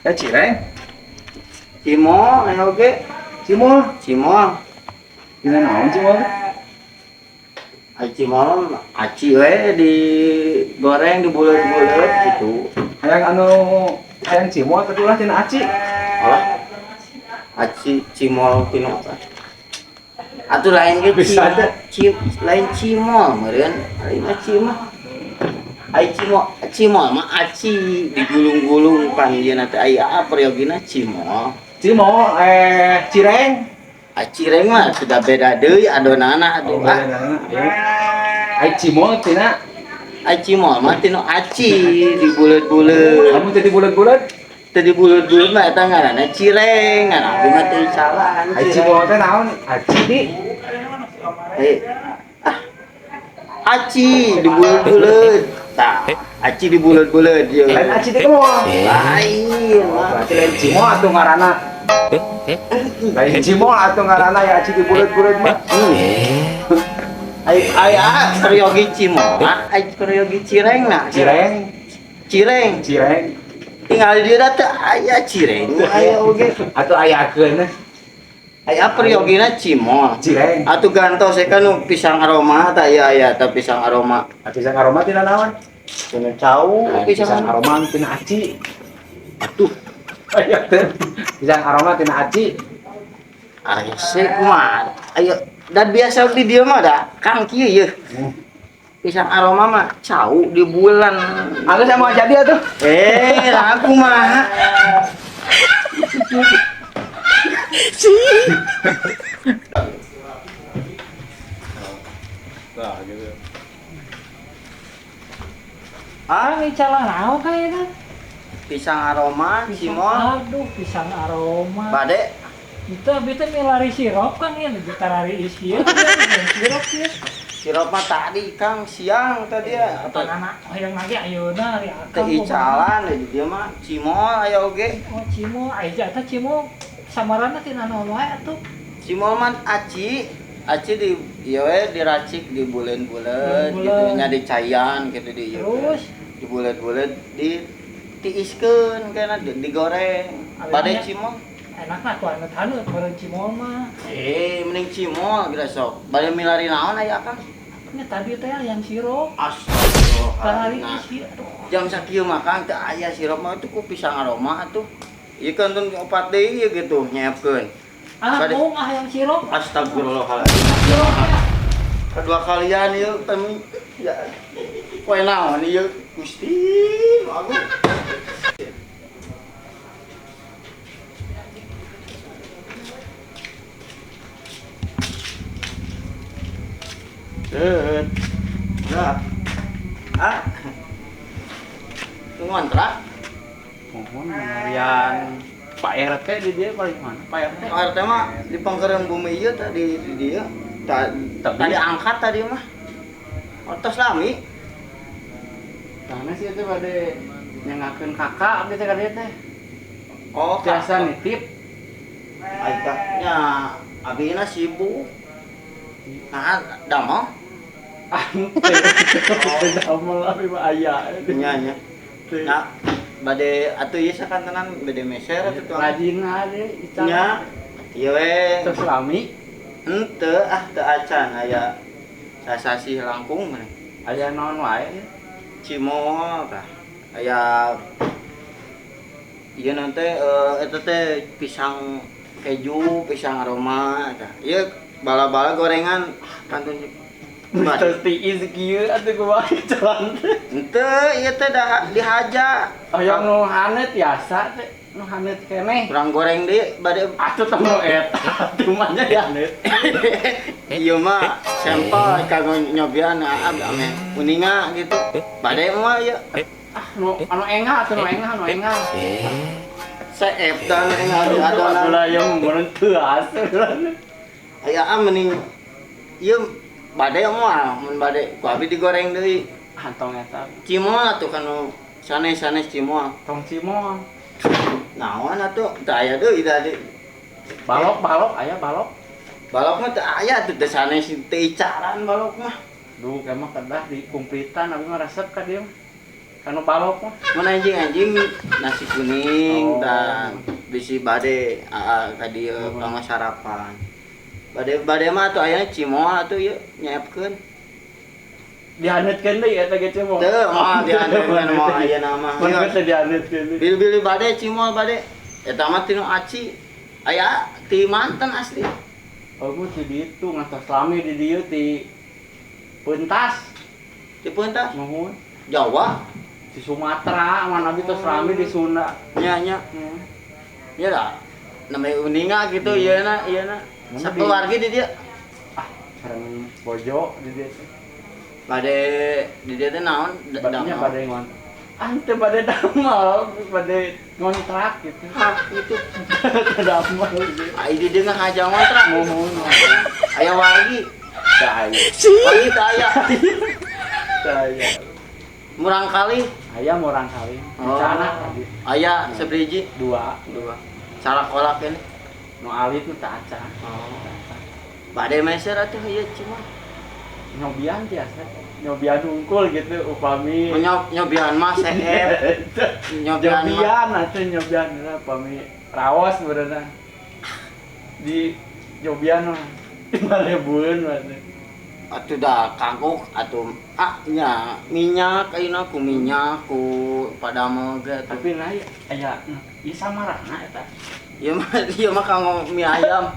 Ya cireng. Cimol aya oge. Cimol. Cimol. Dina naon cimol? Ai cimol mah aci we digoreng dibulet-bulet gitu. Hayang anu hayang cimol tapi ulah tina aci. Alah. Aci cimol tina apa? Atuh lain ge Bisa cimol, lain cimol meureun. Lain aci mah. Ai cimol, cimol mah aci digulung-gulung pan ieu na teh aya perayogina cimol. Cimol cireng. Cireng mah sudah beda deui adonana atuh. Oh, bedana. Ai cimol tina Ai cimol mah tina aci dibulet-bulet. Kamu jadi bulet-bulet? Teu dibulet-bulet mah eta ngaranna cireng, ngaran abdi mah teu salah. Ai cimol teh naon? Aci di Aci dibulet-bulet. Tah, aci dibulet-bulet ieu. Lain aci di kemol. Lain mah. Berarti lain cimol atuh ngaranna. Lain cimol atuh ngaranna ya aci dibulet-bulet mah. Ai ai peryogi cimol, ai peryogi cireng na. Cireng, Cireng. cireng. Tinggal dia teh aya cireng, aya oge. Atuh ayakeun Aya peryogina cimol. cireng. Atuh gantos kan nu pisang aroma tah aya aya tah pisang aroma. Pisang aroma tina naon? Tina cau Pisang aroma tina aci. Atuh, Aya teh. Pisang aroma tina aci. aya sih kumaha. Ayo dan biasa di dieu mah da Kang kieu yeuh. Pisang aroma mah cau di bulan. Anu saya mau jadi atuh. Lah aku mah. Nah, gitu. Ah, ini calah naon kayaknya. Pisang aroma, cimol. Aduh, pisang aroma. Bade. Itu abi teh milari sirup Kang ya, tarari isi ya. Sirup ya. Sirup mah tadi Kang siang tadi ya. Atau anak hayang lagi ayeuna ari akang. Teu icalan di dieu mah cimol aya oge. Oh, cimol, aya eta cimol samarana tina naon wae atuh. Cimol mah aci, aci di ieu we diracik dibulen-bulen gitu nya dicayan gitu di ieu. Terus dibulet-bulet di tiiskeun kana digoreng. Bade cimol. Enak lah tuh haneut-haneut bareng cimol mah. Mending cimol geura sok. Bade milari naon aya Akang? Nya tadi teh yang sirup. Astagfirullahaladzim. Aduh. Jam sakieu mah Kang teu aya sirup mah itu ku pisang aroma atuh. Ieu kan teu opat deui ieu gitu nyiapkeun. Ah, bohong ah yang sirup. Astagfirullahaladzim. Kedua kalian ieu temi ya. Poe naon ieu Gusti aku. Nah. Ah. Ngontrak. Mohon harian Pak RT di dia paling mana? Pak RT. Pak RT mah di pangkereun bumi ieu tadi di dia. Tadi angkat tadi mah. Otos lami. Karena sih itu bade nyengakeun kakak abdi teh ka dieu teh. Oh, biasa nitip. Ai nya abina sibuk. Nah, damel. Ante. Damel abi mah aya. Nya nya. Nah, bade atuh ieu sakantenan bade meser atuh tuang. Rajin ade ican. Nya. Ieu we. Terus lami. Henteu ah teu acan aya sasasih langkung mah. Aya naon wae? Cimol tah. Aya ieu naon teh eta teh pisang keju, pisang aroma tah. Ieu bala-bala gorengan kantun Terus tiis kieu atuh kumaha jalan teh. Henteu ieu teh dah dihaja. Aya nu haneut biasa teh, nu haneut keneh. Kurang goreng deui bade atuh teh nu eta tumanya ya haneut. Ieu mah sampel kanggo nyobian ame uninga gitu. Bade mah ieu. Ah nu anu engal atuh nu engal nu engal. Seep dan engal di adonan. Atuh yang meureun teuas. Aya ah mending ieu bade moal mun bade ku abi digoreng deui. Antong eta. Cimol atuh kanu sanes-sanes cimol. Tong cimol. Naon atuh teu aya deui tadi. Balok-balok aya balok. Balok mah teu aya atuh teu sanes teu icaran balok mah. Duh, emang kedah di kumplitan abi mah resep ka dieu. Anu balok mah. Mun anjing-anjing nasi kuning Oh. tah bisi bade aa ka dieu kanggo sarapan. Bade bade mah atuh ayana cimol atuh ieu nyiapkeun. Dihaneutkeun deui eta ge cimol. Teu moal dihaneutkeun moal ayeuna mah. Mun teh dihaneutkeun deui. Bil-bil bade cimol bade. Eta mah tinu aci. Aya ti mantan asli. Oh, gua ti ditu ngantos lami di dieu ti Pentas. Ti Pentas. Nuhun. Jawa. Di Sumatera, mana abi tos rame di Sunda. Nya nya. Ya dah. Namanya uninga gitu ieu na ieu na. Mana Sakeluarga di dieu. Ah, sareng bojo di dieu teh. Bade di dieu teh naon? Badanya Damel. bade ngon. Ah, teu bade damel, bade ngontrak gitu. Hah, gitu. Teu damel gitu. Ai di dieu ngahaja ngontrak. Nuhun. Aya wargi. Teu aya. Wargi teu aya. Teu aya. Murang kali. Aya murang kali. Oh. Rencana tadi. Aya sebriji Dua. dua. Carakolak ini. Nu alit nu teu acan. Oh. Bade meser atuh ieu cuma. Nyobian biasa. Nyobian hungkul gitu upami. Nyobian mah seep. Nyobian mah. Nyobian atuh nyobian upami raos beureunan. Di nyobian mah 5.000-eun mah teh. Atuh dah kagok atuh ah nya minyak ayeuna ku minyak ku padamel ge atuh. Tapi nah aya ieu samarana eta. Ieu mah kanggo mie ayam.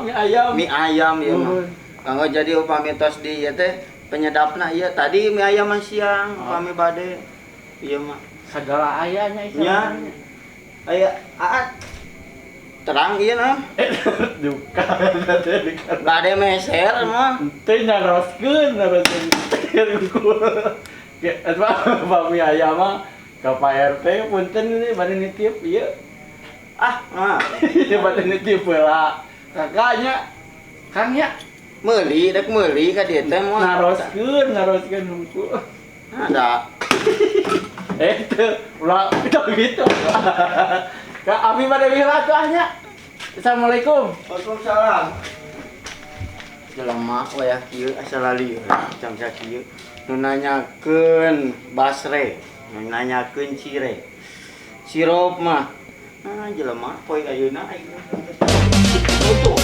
Mie ayam. Mie ayam ieu mah. Nuhun. Kanggo jadi upami tos di ieu teh penyedapna ieu tadi mie ayam mah siang upami bade ieu mah. Segala aya nya ieu. Nya. Aya aa terang ieu nah. Duka teh duka. Bade meser mah. Teh naroskeun naroskeun. Ge eta upami ayam mah ka Pak RT punten ini bade nitip ieu. Ah, mah. Ieu bade nitip heula. Kakaknya Kang nya Meuli rek meuli ka dieu teh moal. naroskeun naroskeun hungkul. Nah, da. Teu ulah teu gitu. Ka abi bade heula atuh nya. Assalamualaikum. Waalaikumsalam. Jelema wayah kieu asa lalieur jam sakieu. Nu nanyakeun basre, nu nanyakeun cire. Sirup mah. Ah, jelema poe ayeuna aing. Tuh.